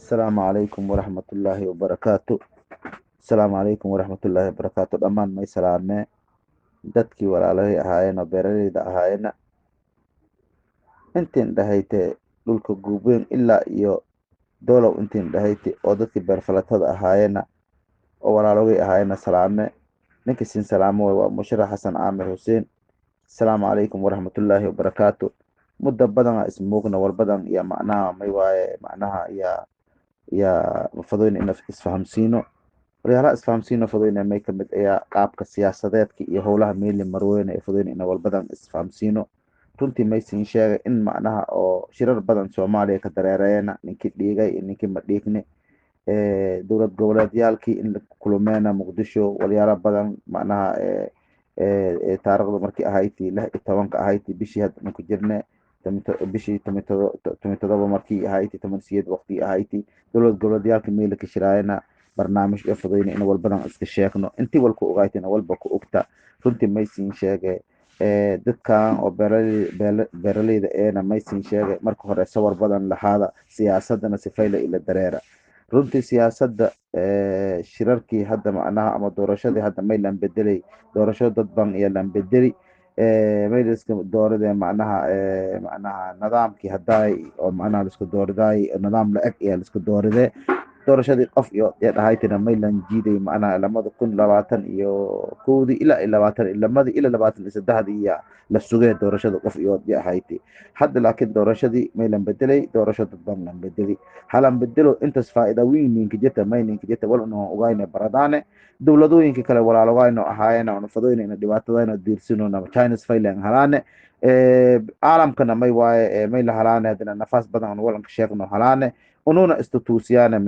Asalaamu calaykum waraxmatullaahi wabarakaatu. Asalaamu calaykum waraxmatullaahi wabarakaatu. Dhammaan may salaamee dadkii walaalahay ahaayeen oo beeraleyda ahaayeenna intiin dhahayte dhulka Guubweyn ilaa iyo Doolow, intiin dhahayte oo dadkii beerfalatada ahaayeenna oo walaalogay ahaayeenna salaame. Ninka siin salaamo waay waa Musharax Xasan Caamir Xuseen. Asalaamu calaykum waraxmatullaahi wabarakaatu. Muddo badan ismuugna walbadan iyo macnaha may waaye macnaha iyo fadoyna ina isfahamsiino, walyaalaha isfahamsiino fadoyna may kamid ayaa qaabka siyaasadeedka iyo howlaha meeli marweyne ee fadoyna ina walbadan isfahamsiino. Runtii may siin sheegay in macnaha oo shirar badan Soomaaliya ka dareereena, ninkii dhiigay iyo ninkii ma dhiigne, dowlad goboleedyaalkii in la kulmeena Muqdisho, walyaala badan macnaha taariikhda markii ahayti 16-ka ahayti bishii hadda ku jirne, bishii 17 markii ahayti, 18 waqtigii ahayti dowlad goboleedyaalka meela ka shiraayana barnaamij iyo fudayna in walbadan iska sheegno. Intii walku ogaaytina walba ku ogta. Runtii may siin sheege dadkan oo beeraleyda eena may siin sheege marka hore sawir badan lahaada siyaasadana sifayla ila dareera. Runtii siyaasadda shirarkii hadda macnaha ama doorashadii hadda may lan bedelay, doorasho dadban iyo lan bedeli, may liska dooradee macnaha nidaamkii hadaay oo macnaha liska dooridaay nidaam la eg ayaa liska dooridee. Doorashadii qof iyo dhahaytina may lan jiiday macnaha 2021-dii ilaa iyo labaatan iyo lamadii ilaa 23-dii iyo la sugee doorashada qof iyo ahayti hadda. Laakiin doorashadii may lan bedelay, doorasho dadban lan bedeli halan bedelo. Intaas faa'iida weyn ninka jirta may ninka jirta wal unoo ogayne baradaane dowladooyinka kale walaalogayno ahaayeen una fadoyna ina dhibaatadayno diirsinona Chinese failan halaane, caalamkana may waaye may la halaane hadina nafaas badan un walanka sheegno halaane ununa istutuusiyaane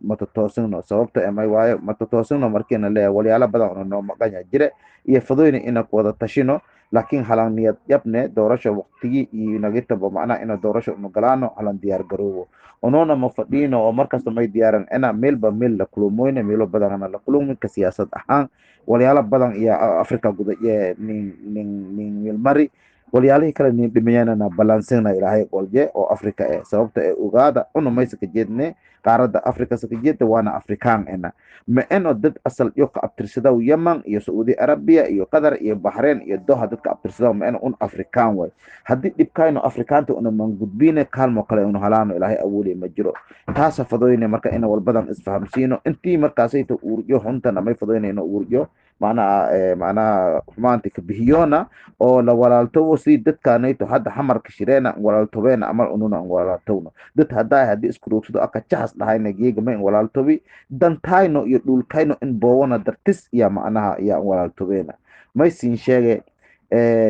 matatoosino. Sababta ee may waaye matatoosino markiina leeyahay walyaalo badan una noo maqanya jire iyo fadoyna ina wada tashino. Laakiin halan niyad yabne doorasho waqtigii iyo nagitabo macnaha ina doorasho unu galaano halan diyaar garoobo ununa ma fadhiino oo markasta may diyaaran ina meelba meel la kulmoyne, meelo badanana la kulminka siyaasad ahaan walyaalo badan iyo Africa guda iyo nin meelmari walyaalihii kale nin dhimayanana balansina Ilaahay qolje oo Africa eh. Sababta ee ogaada una maysa ka jeedne qaaradda Africa saka jeedda waana Afrikaan ena ma eno dad asal iyo ka abtirsadaw Yemen iyo Saudi Arabia iyo Qatar iyo Bahrain iyo Doha dadka abtirsadaw ma eno un Afrikaan way. Haddii dhibkayno Afrikaanta una mangudbiine kaalmo kale una halaano Ilaahay awooley ma jiro. Taasa fadoyne marka ina walbadan isfahamsiino intii markaasayta uurjo huntana may fadoyne ina uurjo macnaha xumaanta ka bihiyoona oo la walaaltowo sidii dadkaanayto hadda xamarka shireena walaaltobeena amal ununa walaaltowno dad haddaa haddii isku roogsado aka jaxas dhahayna geega ma in walaaltobi dantayno iyo dhulkayno in boowona dartis iyo macnaha iyo walaaltobeena. May siin sheege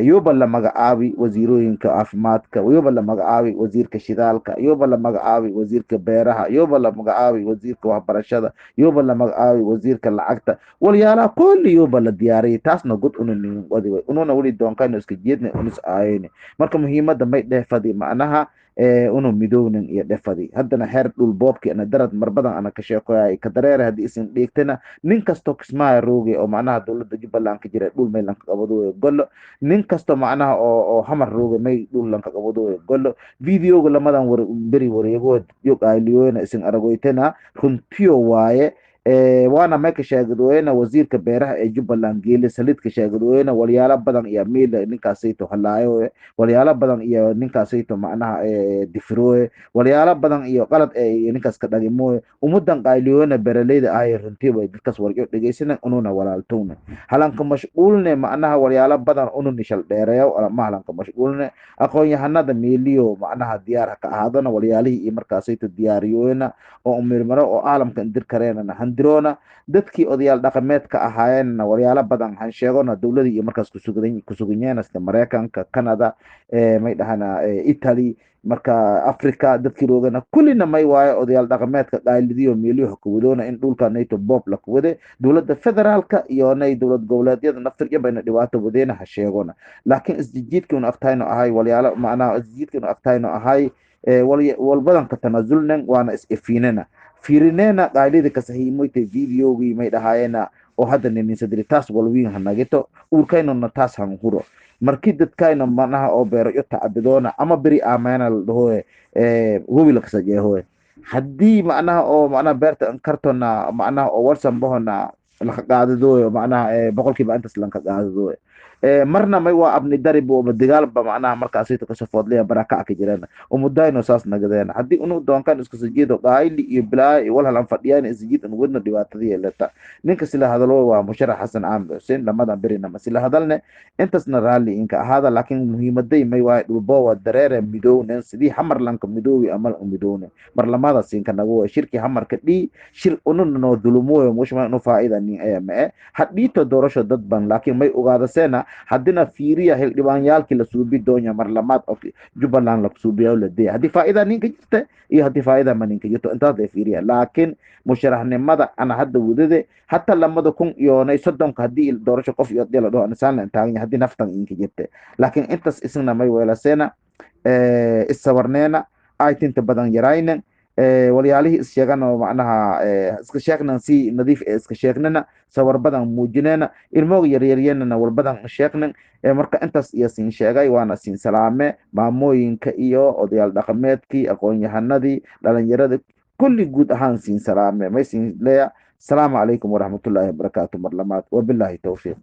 yoba la magacaabi wasiirooyinka caafimaadka, yoba la magacaabi wasiirka shidaalka, yoba la magacaabi wasiirka beeraha, yoba la magacaabi wasiirka waxbarashada, yoba la magacaabi wasiirka lacagta, walyaalaha kulli yoba la diyaariyay. Taasna god una nin wadi way ununa weli doonkayno iska jeedna unis aayne. Marka muhiimadda may dhehfadi macnaha unu midownin iyo dhefadi haddana xeer dhul boobki ana darad marbadan ana ka sheekoyay ka dareere. Haddii isin dhiigtana nin kasto Kismaayo rooge oo macnaha dowladda Jubbaland ka jira dhul may lanka qabadooyo gollo, nin kasto macnaha oo Hamar rooge may dhul lanka qabadooyo gollo. Videoga lamadan war beri wareegood yog aaliyoyna isin aragoytena runtiyo waaye, waana may ka sheegadooyena wasiirka beeraha ee Jubbaland geele saliidka sheegadooyena walyaalo badan iyo miila ninkaasayto halaayo, walyaalo badan iyo ninkaasayto macnaha difirooye, walyaalo badan iyo qalad ee ninkaas ka dhagimooye ummadan qayliyoona beeraleyda ahay. Runtii way dadkaas waryo dhegeysana ununa walaaltowna halanka mashquulne macnaha walyaalo badan unu nishal dheereeyo ma halanka mashquulne. Aqoon-yahanada meeliyo macnaha diyaar ka ahaadana walyaalihii iyo markaasayto diyaariyooyna oo umirmaro oo caalamka indir kareenana handiroona dadkii odayaal dhaqameedka ahaayeenna walyaalo badan han sheegona dowladii iyo markaas kusuganyeena sida Mareykanka, Canada, may dhahana Italy, marka Africa dadkii roogana kullina may waayo odayaal dhaqameedka qaalidiyo meeliyo kuwadoona in dhulka nato bob la kuwade dowladda federaalka iyo nay dowlad goboleedyada naftir bayna dhibaato wadeena ha sheegona. Laakiin isjijiidkii unu agtayno ahay walyaalo macnaha isjijiidkii unu agtayno ahay walbadan ka tanasulnen waana is ifiinena fiirineena qaalida kasahiimoyta videogii may dhahaayena oo hadda nininsadiri taas walwiin hanagito uurkaynona taas han huro markii dadkayno macnaha oo beero iyo tacabidoona ama beri aameyna la dhahoe hubi la kasajeehoe. Haddii macnaha oo macnaha beerta kartona macnaha oo warsan bahona laka qaadadooyo, macnaha 100% intaas lanka qaadadooyo, marna may waa abni daribo dagaalba macnaha markaasayto kasoo foodlaya barakac ka jireen umudayno saas nagadeena. Haddii unu doonkan isku sajiido qaayli iyo bilaa iyo wal halan fadhiyaan isjiid un wadno dhibaatadii yeelata. Ninka sila hadalo waa musharax Xasan Caambe Xuseen, lamadan berina ma sila hadalne, intaasna raalli inka ahaada. Laakiin muhiimaday may waa dhulboowa dareere midownen sidii Xamarlanka midoowi amal midowne mar lamada siinka nagu shirki Xamarka dhii shir ununa noo dulumuyo mushma inu faa'ida nin ee mae hadhiito doorasho dad ban. Laakiin may ogaadaseena haddina fiiriya xildhibaanyaalkii la suubi doonya mar lamaad oo Jubbaland la suubiyaa la deeya, haddii faa'ida ninka jirta iyo haddii faa'ida ma ninka jirto, intaas ay fiiriya. Laakiin musharaxnimada ana hadda wadade hataa 2030-ka haddii doorasho qof iyo la dhaho anisaan la taagan haddii naftan inka jirta. Laakiin intaas isna may weelaseena issawarneena aytinta badan yaraynen walyaalihii is sheegan oo macnaha iska sheegnan si nadiif ee iska sheegnana sawar badan muujinena ilmooga yaryaryenana walbadan sheegnan. Marka intaas iyo siin sheegay, waana siin salaame maamooyinka iyo odayaal dhaqameedkii, aqoon-yahanadii, dhalinyaradii, kulli guud ahaan siin salaame, may siin leeya asalaamu calaykum waraxmatullaahi wabarakaatu mar lamaad, wabilaahi towfiiq.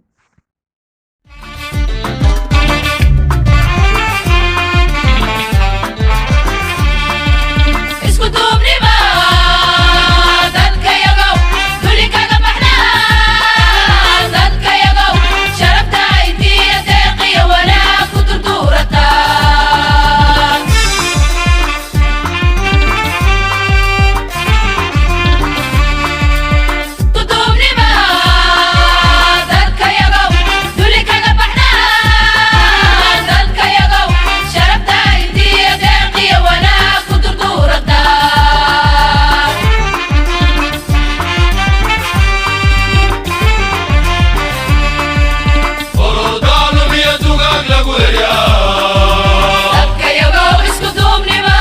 Isku duubnima dadkayagow duli kaga baxnaa, dadkayagow sharafta intiya deeqiyo wanaag ku durduurataa. Duduubnima dadkayagow duli kaga baxnaa, dadkayagow sharafta intiya deeqiyo wanaag ku durduurataa. Orodaalumiyo dugaag lagu heryaa. Dadkayagow isku duubnima.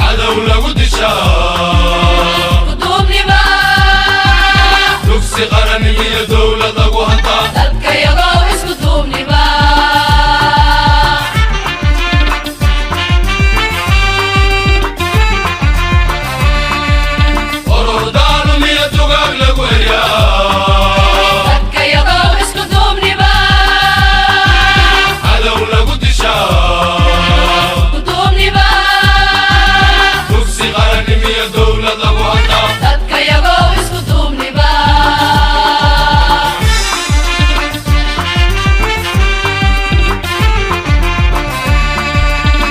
Cadow lagu dishaa. Kuduubnima. Dugsi qaranimiyo dowlad lagu hantaa. Dadkayagow isku duubnima. Orodaalumiyo dugaag lagu heryaa. Dadkayagow isku duubnima. Cadow lagu dishaa. Kuduubnima. Dugsi qaranimiyo dowlad lagu hantaa. Dadkayagow isku duubnima.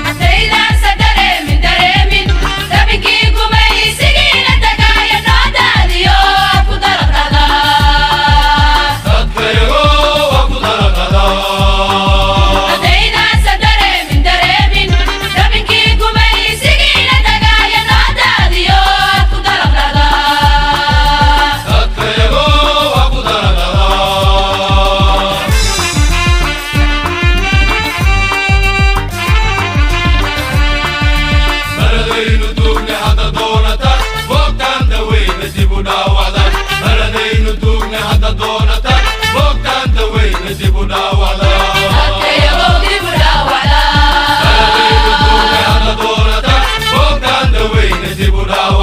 Haddaydaansa dareemin dareemin dabinkii gumaysigiina tagaaya noo daadiyo ku daraqada. Dadkayagoo waa ku daraqadaa. Haddaydaansa dareemin dareemin dabinkii gumaysigiina tagaaya noo daadiyo ku daraqada. Dadkayagoo waa ku daraqadaa. Maradaynu duugne hadda doonata boogtaan daweyna dib u dhaawacda. Maradaynu duugne hadda doonata boogtaan daweyna dib u dhaawacda. Dadkayagow dib u dhaawacda. Maradaynu duugne hadda doonata boogtaan daweyna dib u dhaawacda.